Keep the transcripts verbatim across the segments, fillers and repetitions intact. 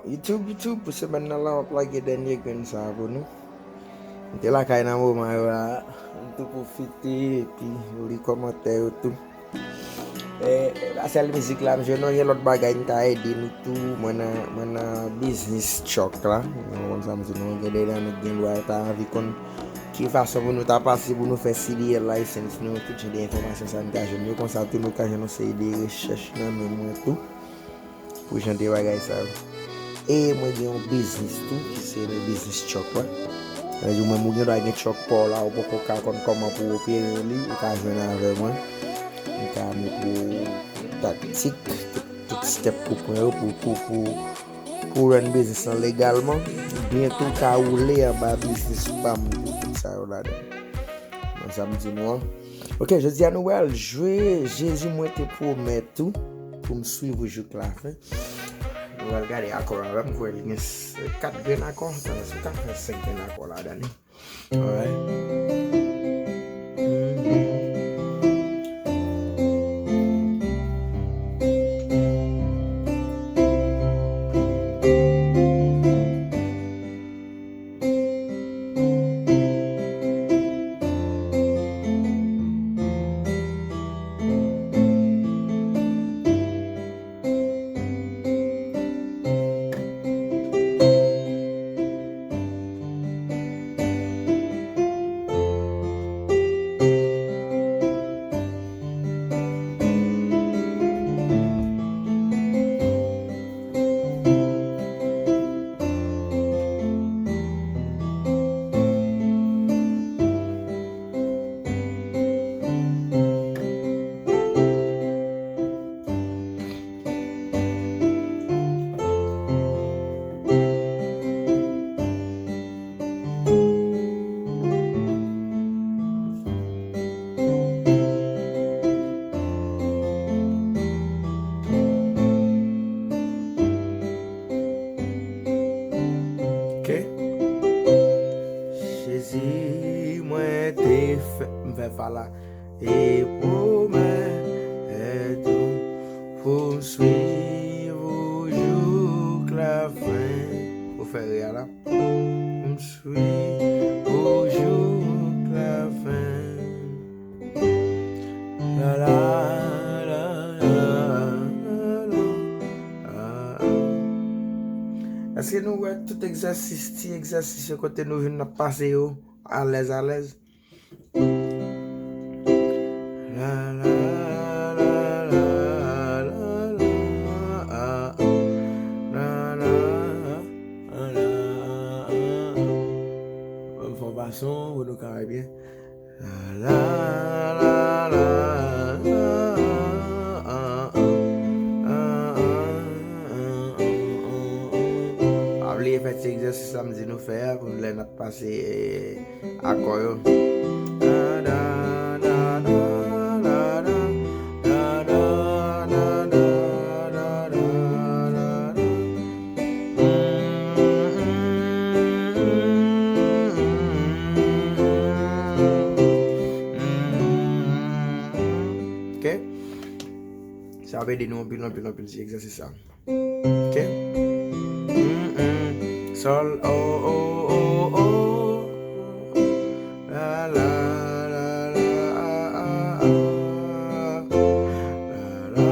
YouTube, YouTube, pou semèn nan la, m ap lage dènye grenn sa a pou nou. M te lakay nan moman yo la, m tou pwofite epi li kòmantè yo tou. E, e pa sèl mizik la, m jwenn yon lòt bagay m ta ede nou tou. Mwen nan, mwen nan biznis truck la. Nou konn sa m di nou, gen de nan nou gen dwa ta anvi konn ki fason pou nou ta pase pou nou fè C D L license nou, tout jan de enfòmasyon sa nou ta jwenn yo. Konsa tou nou ka jwenn yon seri de rechèch nan men mwen tou. Pou jan de bagay sa yo. E mwen gen yon biznis tou, ki se le biznis truck mwen. Sa vle di ou menm ou gen dwa gen truck pa w la, ou poko ka konn kòman pou w opere li, ou ka jwenn avè mwen. M ka montre w taktik, tout, tout step pou pran yo, pou, pou, pou, pou run biznis lan legalman. Byen tou ka woule anba biznis pa m tou, tout sa yo ladan. Nan sa m di nou an. Ok, jodi a nou pral jwe Jezi mwen te pwomèt ou pou m swiv ou jouk lafen. Nou pral gade akò avè m, kwè li gen s- kat grenn akò, tandan si w ka fè senk grenn akò ladan li. Alright. Ok. Jezi, mwen te fè, m fè fa la. E pwomèt ou pou m swiv ou jouk lafen. Ou fè re a la. Pou m swiv ou jouk lafen. La, la, la, la, la, la. Ah, ah. Èske nou wè tout egzèsis, ti egzèsis yo kote nou vin ap pase yo alèz, alèz? La, la, la, la, la, la, ah, ah. La, la, la, la, ah, ah. Ban m fè yon fason pou nou ka wè byen. La, la, la, la, ah, ah. Pa bliye fè ti egzèsis la m di nou fè a pou lè n ap pase, eh, akò yo. Ok? Sa ap ede nou anpil, anpil, anpil, ti egzèsis sa. Ok? Mm, mm. Sòl, o, o, o, o. La, la, la, la, a, a, a. La,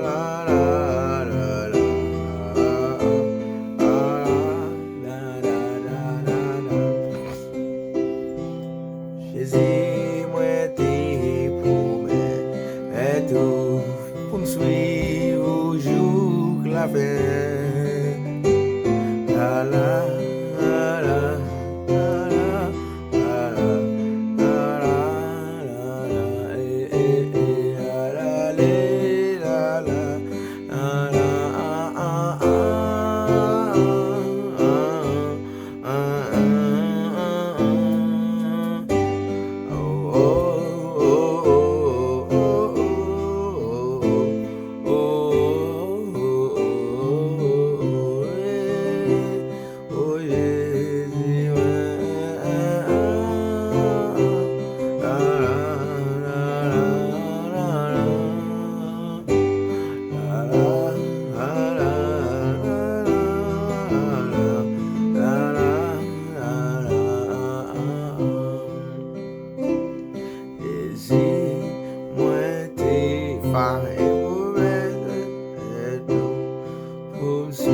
la, la, la, la, la, a, a, a. La, la, la, la, la. Jezi, mwen te pwomèt ou pou m swiv ou jouk lafen. La, la, la, la, la, la, la, la, la, la, eh, eh, eh, la, la, le, la, la, la, la, ah, ah, ah, ah, ah.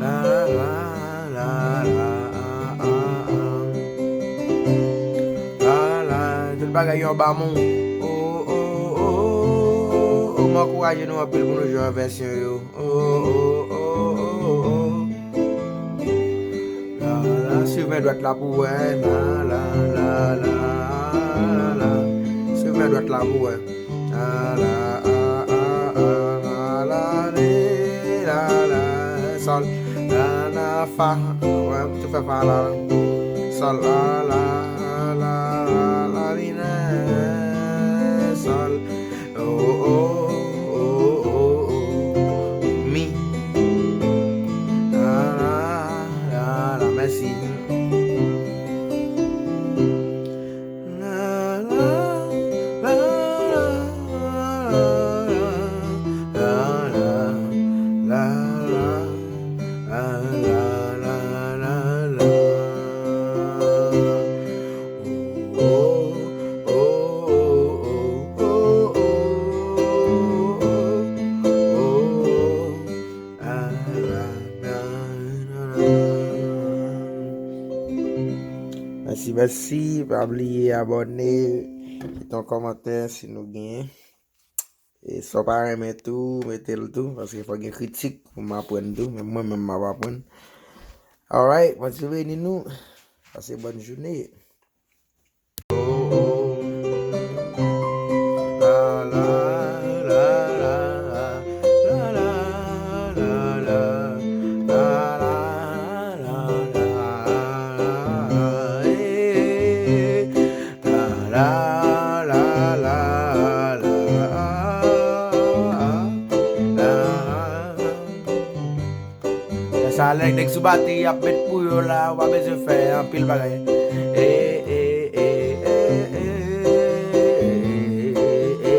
La, la, la, la, ah, ah, ah. La, la, tout bagay yo anba men w. Oh, oh, oh, oh, oh, oh. M ankouraje nou anpil pou nou jwe an vèsyon yo. Oh, oh, oh, oh, oh, oh. La, la, swiv men dwat la pou wè. La, la, la, la, la. Swiv men dwat la pou wè. La, la, ah, ah, ah, la, la, Fa, wè, tou fè fa la. Sòl, la, la, la, la, la, li, la, sòl. O, o, o, o, o, mi. La, la, la, la, mèsi. La, la, la, la, la, la, la, la, la, la, la, la, la. O, o, o, o, o, o, o, o. Mèsi, mèsi. Pa bliye abòne, kite yon kòmantè si nou genyen. E sa w pa renmen tou, mete l tou, paske fò gen kritik pou m aprann tou, men mwen menm m ap aprann. Alright, Bondye beni nou. Pase bòn jounen. Lè sa, lè nèg sou batri ap met pou yo la, ou pa bezwen fè anpil bagay. E, e, e, e, e, e, e, e, e, e.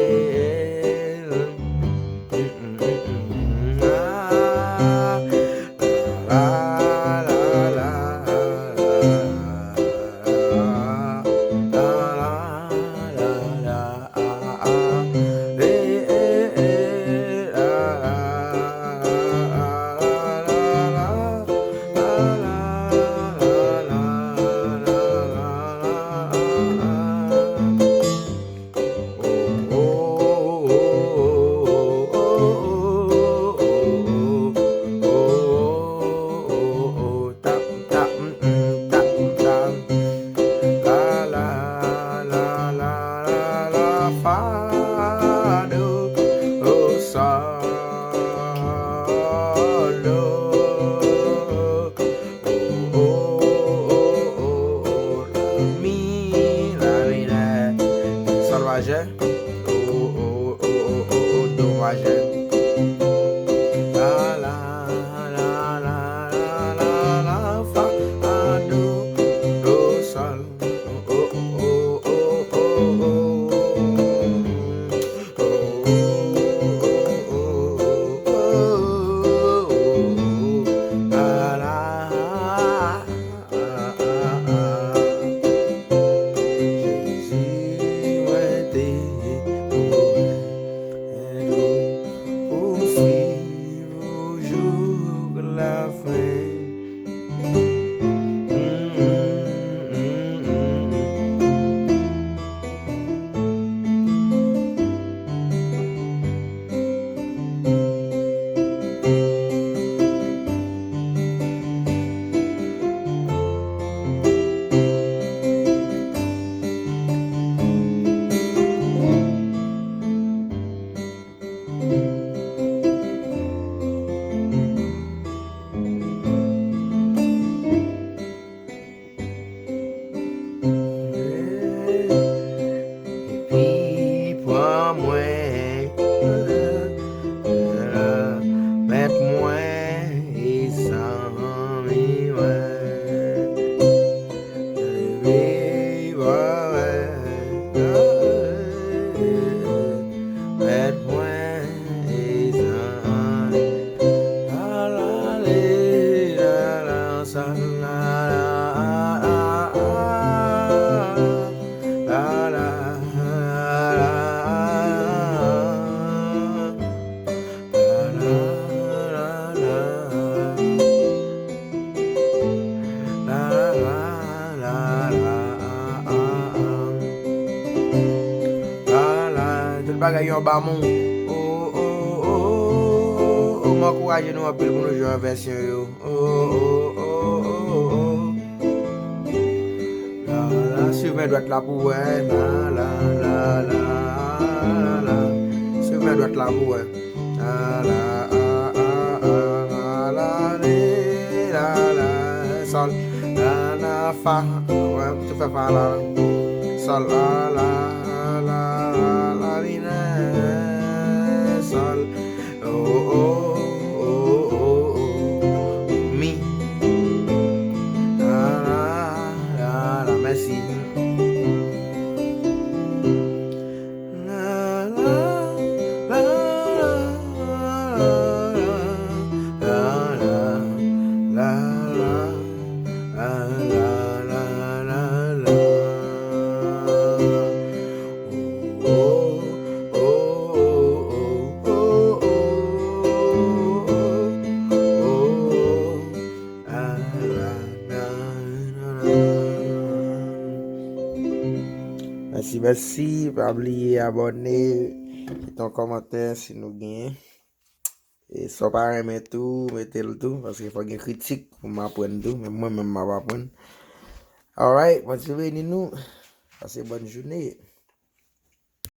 Mi, la, mi, la, sòl majè. O, o, o, o, o, o, do majè. La, la, la, la, la, la, la, fa, a, do, do, sòl. O, o, o, o, o, o. Jezi, mwen te mouri pou swiv ou jouk lafen. Epi pran mwen, mèt mwen e zanmi mwen. Epi pran mwen, mèt mwen e zanmi. La, la, li, la, la, sa, la, la, la, la. La, la, la, la, la. La, la, la, la. La, la, la, la, la, a, a, a. La, la, tout bagay yo anba men w. O, o, o, o, o, o, m ankouraje nou anpil pou nou jwe an vèsyon yo. O, o, o, o, o, o. La, la, swiv men dwèt la pou wè. La, la, la, la, la. Swiv men dwèt la pou wè. La, la, a, a, a, la, la, li, la, la, Fa, wè, tou fè fa la. Sol, la, la, la, la, la, minè, sol. O, o, o, o, o, mi. La, la, la, la, mèsi. La, la, la, la, la, la, la, la, la, la, la, la, la. O, o, o, o, o, o, o, o, o. Mèsi, mèsi. Pa bliye abòne, kite yon kòmantè si nou genyen. E si w pa renmen tou, mete l tou, paske fò gen kritik pou m aprann tou, men mwen menm m ap aprann. Alright, Bondye beni nou. Pase bòn jounen.